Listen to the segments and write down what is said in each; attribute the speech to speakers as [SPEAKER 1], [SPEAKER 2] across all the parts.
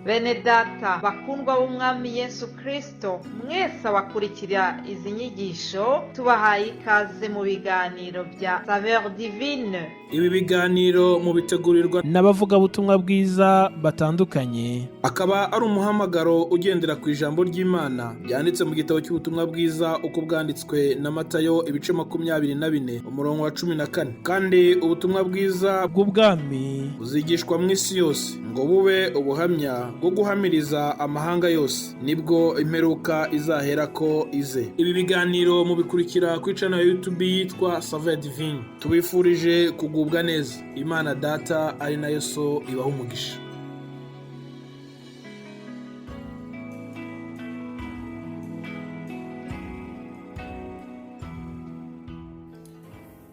[SPEAKER 1] Bene data bakundwa b'Umwami Yesu Kristo, mwese abakurikira izi nyigisho, tubahaye ikaze mu biganiro bya Saveur Divine.
[SPEAKER 2] Ibi biganiro mubitegurirwa
[SPEAKER 3] n'abavugabutumwa bwiza batandukanye.
[SPEAKER 2] Akaba ari umuhamagaro ugendera ku ijambo ry'Imana ryanditse mu gitabo cy'ubutumwa bwiza uko bwanditswe na Matayo, ibice 24, umurongo wa 14. Kandi ubutumwa bwiza
[SPEAKER 3] bw'ubwami
[SPEAKER 2] buzigishwa mu isi yose ngo bube ubuhamya bwo guhamiriza amahanga yose, nibwo imperuka izaherako ize. Ibi biganiro mubikurikira kuri channel ya YouTube yitwa Saveur Divine. Tubifurije kugubwa neza. Imana Data ari nayo So ibaha umugisha.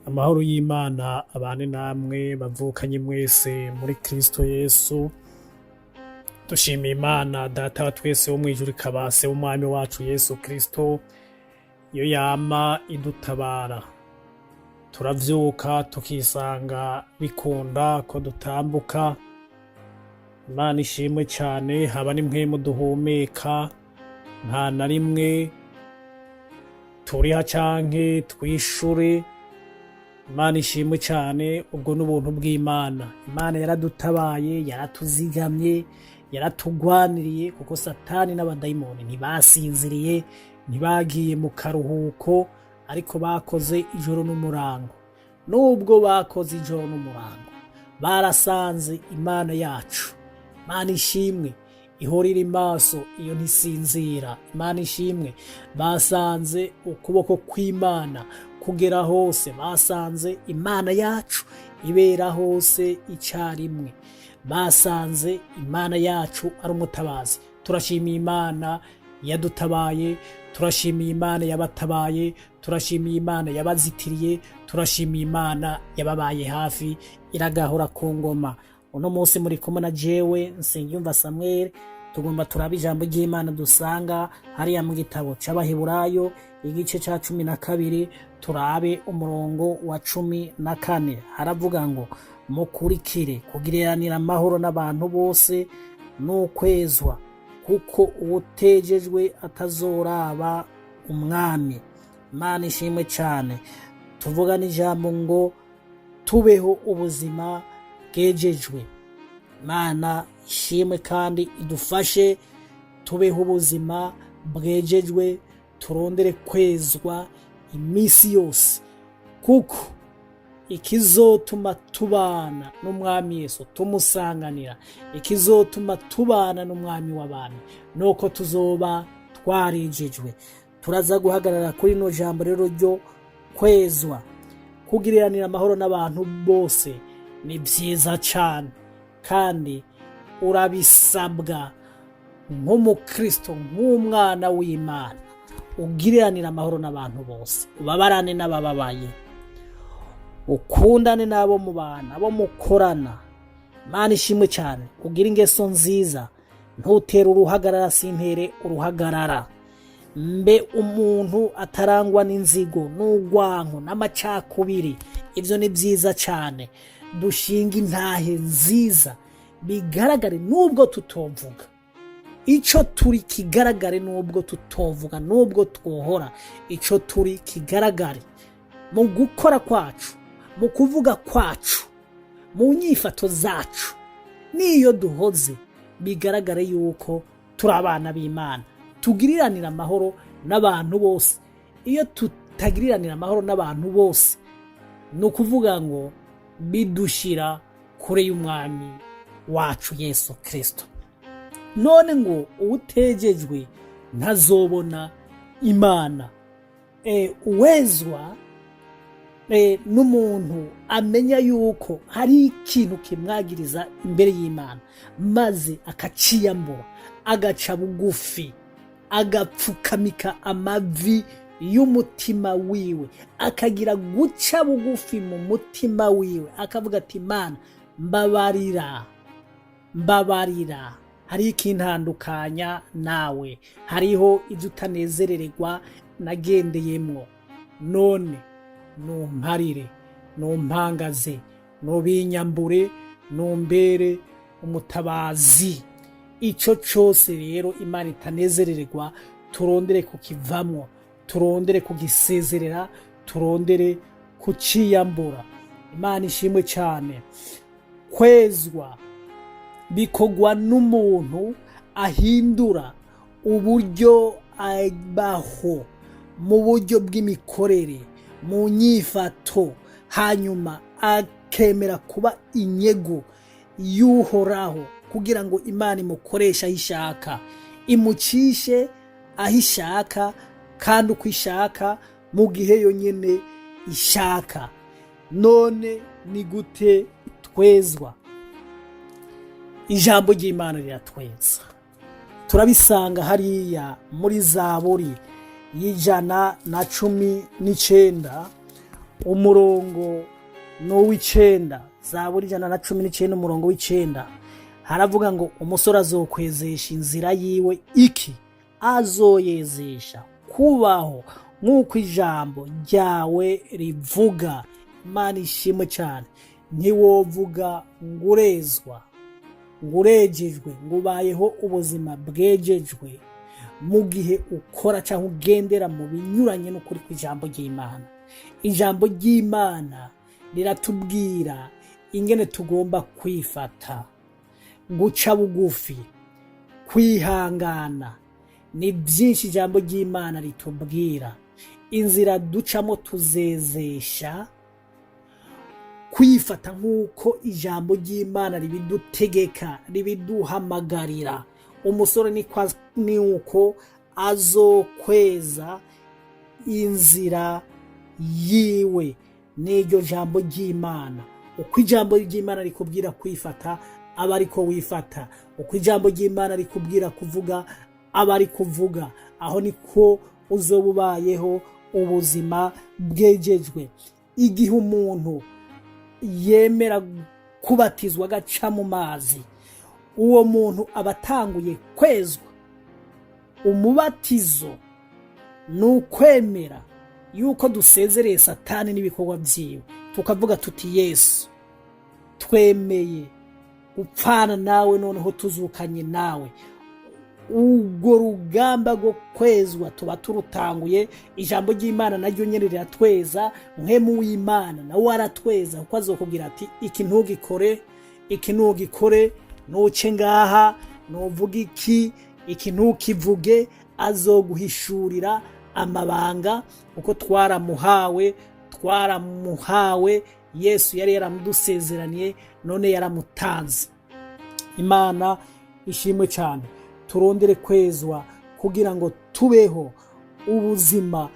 [SPEAKER 4] Amahoro y'Imana abane namwe bavukanye mwese muri Kristo Yesu. Dushimiye Imana Data wa twese wo mw'ijuru, ikaba Se w'Umwami wacu Yesu Kristo, iyo yama idutabara. Turavyuka tukisanga bikunda ko dutambuka. Imana ishimwe cane, haba n'impwemu duhumeka, nta na rimwe turiha canke twishure. Imana ishimwe cane, ubwo n'ubuntu bw'Imana. Imana yaradutabaye, yaratuzigamye, yaratugwaniriye, kuko Satani n'abadayimoni ntibasinziriye, ntibagiye mu karuhuko, ariko bakoze ijoro n'umurango. Nubwo bakoze ijoro n'umurango, barasanze Imana yacu. Imana ishimwe, ihora iri maso, iyo ntisinzira. Imana ishimwe, basanze ukuboko kw'Imana kugera hose, basanze Imana yacu ibera hose icyarimwe, basanze Imana yacu ari umutabazi. Turashimiye Imana yadutabaye, turashimiye Imana yabatabaye, turashimiye Imana yabazitiriye, turashimiye Imana yababaye hafi, iragahora ku ngoma. Uno munsi muri kumwe na jewe Nsengiyumva Samuel. Tugomba turabe ijambo ry'Imana dusanga hariya mu gitabo c'Abaheburayo, igice ca 12, turabe umurongo wa 14. Haravuga ngo: "Mukurikire kugiranira amahoro n'abantu bose n'ukwezwa, kuko uwutejejwe atazoraba Umwami." Imana ishimwe cyane. Tuvuga n'ijambo ngo tubeho ubuzima bwejejwe. Imana ishimwe kandi idufashe tubeho ubuzima bwejejwe, turondere kwezwa iminsi yose, kuko ikizotuma tubana n'Umwami Yesu, tumusanganira, ikizotuma tubana n'Umwami w'abami, nuko tuzoba twarejejwe. Turaza guhagarara kuri ino jambo rero ryo kwezwa. Kugiriranira amahoro n'abantu bose ni byiza cyane, kandi urabisabwa nk'umukristo, nk'umwana w'Imana. Ugiriranira amahoro n'abantu bose, ubabarane n'abababaye, ukundane n'abo mubana, abo mukorana. Imana ishimwe cyane. Ugira ingeso nziza, ntutere uruhagarara, sintere uruhagarara. Mbe umuntu atarangwa n'inzigo n'urwanko n'amacakubiri, ibyo ni byiza cyane. Dushinga intahe nziza, bigaragare nubwo tutovuga icyo turi, kigaragare nubwo tutovuga, nubwo twohora, icyo turi kigaragare mu gukora kwacu, mu kuvuga kwacu, mu nyifato zacu, n'iyo duhoze bigaragare yuko turi abana b'Imana. Tugiriranira amahoro n'abantu bose. Iyo tutagiriranira amahoro n'abantu bose, ni ukuvuga ngo bidushyira kure y'Umwami wacu Yesu Kirisito. None ngo uwutejejwe ntazobona Imana. Uwezwa n'umuntu amenya yuko hari ikintu kimwagiriza imbere y'Imana, maze akaciyambura, agaca bugufi, agapfukamika amavi y'umutima wiwe, akagira guca bugufi mu mutima wiwe, akavuga ati: "Imana, mbabarira, mbabarira, hariho ikintandukanya nawe, hariho ibyo utanezerererwa nagendeyemwo, none numparire, numpangaze, nubinyambure, numbere umutabazi." Icyo cyose rero Imana itanezererwa, turondere kukivamwo, turondere kugisezerera, turondere kuciyambura. Imana ishimwe cyane. Kwezwa bikorwa n'umuntu ahindura uburyo abaho mu buryo bw'imikorere, mu nyifato, hanyuma akemera kuba inyego y'Uhoraho kugira ngo Imana imukoreshe aho ishaka, imucishe aho ishaka kandi uko ishaka, mu gihe yonyine ishaka. None ni gute twezwa? Ijambo ry'Imana riratweza. Turabisanga hariya muri Zaburi y'119, umurongo ni uw'icenda. Zaburi 119, umurongo w'icenda, haravuga ngo: "Umusore azokwezesha inzira yiwe iki? Azoyezesha kubaho nk'uko ijambo ryawe rivuga." Imana ishimwe cyane. Ntiwovuga ngo urezwa, ngo urejejwe, ngo ubayeho ubuzima bwejejwe, mu gihe ukora cyangwa ugendera mu binyuranye n'ukuri kw'ijambo ry'Imana. Ijambo ry'Imana riratubwira ingene tugomba kwifata, guca bugufi, kwihangana. Ni byinshi ijambo ry'Imana ritubwira. Inzira ducamo tuzezesha kwifata nk'uko ijambo ry'Imana ribidutegeka, ribiduhamagarira. Umusore ni uko azokweza inzira yiwe n'iryo jambo ry'Imana. Uko ijambo ry'Imana rikubwira kwifata, aba ariko wifata. Uko ijambo ry'Imana rikubwira kuvuga, aba ari kuvuga. Aho niko uzoba ubayeho ubuzima bwejejwe. Igihe umuntu yemera kubatizwa, agaca mu mazi, uwo muntu aba atanguye kwezwa. Umubatizo ni ukwemera yuko dusezereye Satani n'ibikorwa byiwe, tukavuga tuti: "Yesu, twemeye gupfana nawe, noneho tuzukanye nawe." Urwo rugamba rwo kwezwa tuba turutanguye. Ijambo ry'Imana naryo nyine riratweza. Mpwemu w'Imana nawe aratweza, kuko azokubwira ati: "Iki ntugikore, iki ntugikore, nuce ngaha, nuvuga iki, iki ntukivuge." Azoguhishurira amabanga, kuko twaramuhawe, twaramuhawe. Yesu yari yaramudusezeraniye, none yaramutanze. Imana ishimwe cyane. Turondere kwezwa kugira ngo tubeho ubuzima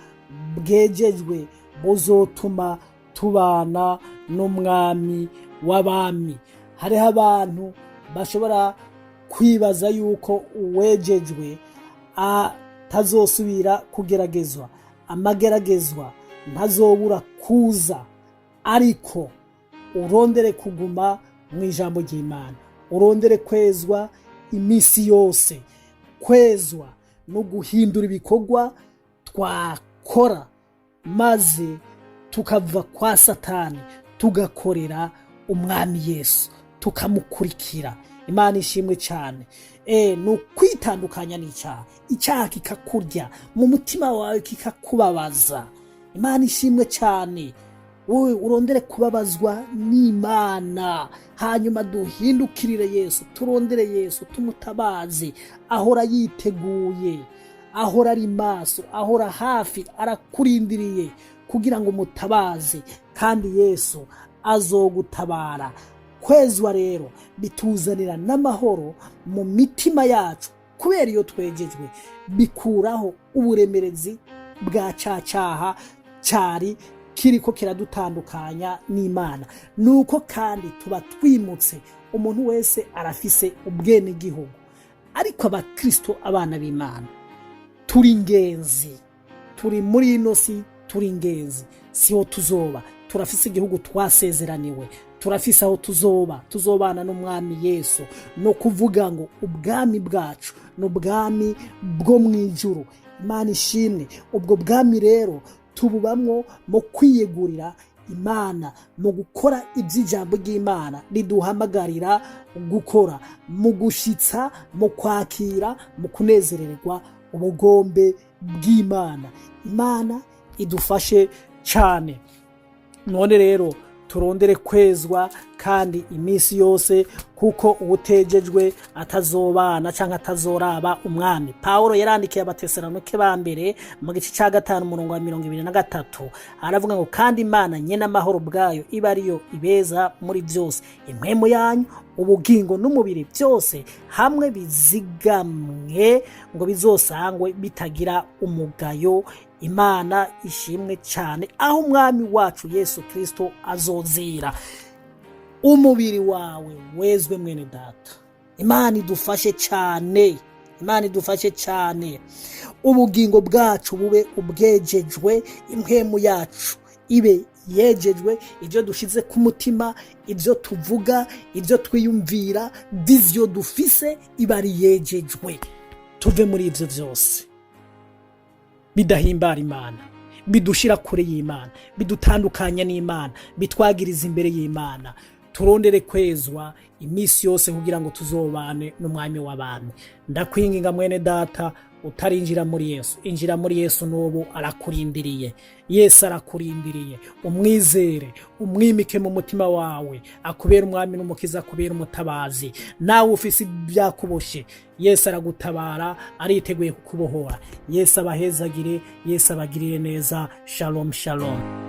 [SPEAKER 4] bwejejwe buzotuma tubana n'Umwami w'abami. Hariho abantu bashobora kwibaza yuko uwejejwe atazosubira kugeragezwa. Amageragezwa ntazobura kuza, ariko urondere kuguma mu ijambo ry'Imana, urondere kwezwa iminsi yose. Kwezwa no guhindura ibikorwa twakora, maze tukava kwa Satani, tugakorera Umwami Yesu, tukamukurikira. Imana ishimwe cyane. Ni ukwitandukanya n'icyaha, icyaha kikakurya mu mutima wawe, kikakubabaza. Imana ishimwe cyane. Wowe urondere kubabazwa n'Imana, hanyuma duhindukirire Yesu, turondere Yesu, tumutabaze. Ahora yiteguye, ahora ari maso, ahora hafi, arakurindiriye kugira ngo umutabaze, kandi Yesu azogutabara. Kwezwa rero bituzanira n'amahoro mu mitima yacu, kubera iyo twejejwe bikuraho uburemerezi bwa ca cyaha cyari kiriko kiradutandukanya n'Imana. Nuko kandi tuba twimutse. Umuntu wese arafise ubwenegihugu, ariko abakristo, abana b'Imana, turi ingenzi. Turi muri ino si, turi ingenzi, siho tuzoba. Turafise igihugu twasezeraniwe, turafise aho tuzoba, tuzobana n'Umwami Yesu. No kuvuga ngo ubwami bwacu ni ubwami bwo mu ijuru. Imana ishimwe. Ubwo bwami rero tububamwo mu kwiyegurira. Imana, mu gukora iby'ijambo ry'Imana riduhamagarira gukora, mu gushitsa, mu kwakira, mu kunezererwa ubugombe bw'Imana. Imana idufashe cyane. None rero turondere kwezwa kandi iminsi yose, kuko uwutejejwe atazobana cyangwa atazoraba Umwami. Pawulo yarandikiye Abatesalonike ba mbere mu gice cya 5, umurongo wa 23, aravuga ngo: "Kandi Imana nyene amahoro ubwayo iba ariyo ibeza muri byose, impwemu yanyu, ubugingo n'umubiri byose hamwe bizigamwe, ngo bizosangwe bitagira umugayo." Imana ishimwe cyane, aho Umwami wacu Yesu Kirisito azozira. Umubiri wawe wezwe, mwene data. Imana idufashe cyane, Imana idufashe cyane. Ubugingo bwacu bube ubwejejwe, impwemu yacu ibe yejejwe, ibyo dushyize ku mutima, ibyo tuvuga, ibyo twiyumvira, vision dufise iba ari yejejwe. Tuve muri ibyo byose bidahimbara Imana, bidushira kure y'Imana, bidutandukanya n'Imana, bitwagiriza imbere y'Imana. Turondere kwezwa iminsi yose kugira ngo tuzobane n'Umwami w'abami. Ndakwinginga, mwene data utarinjira muri Yesu, injira muri Yesu n'ubu arakurindiriye. Yesu arakurindiriye. Umwizere, umwimike mu mutima wawe, akubera Umwami n'Umukiza, akubera Umutabazi. Nawe ufise ibyakuboshye, Yesu aragutabara, ariteguye kukubohora. Yesu abahezagire, Yesu abagirire neza. Shalom, shalom.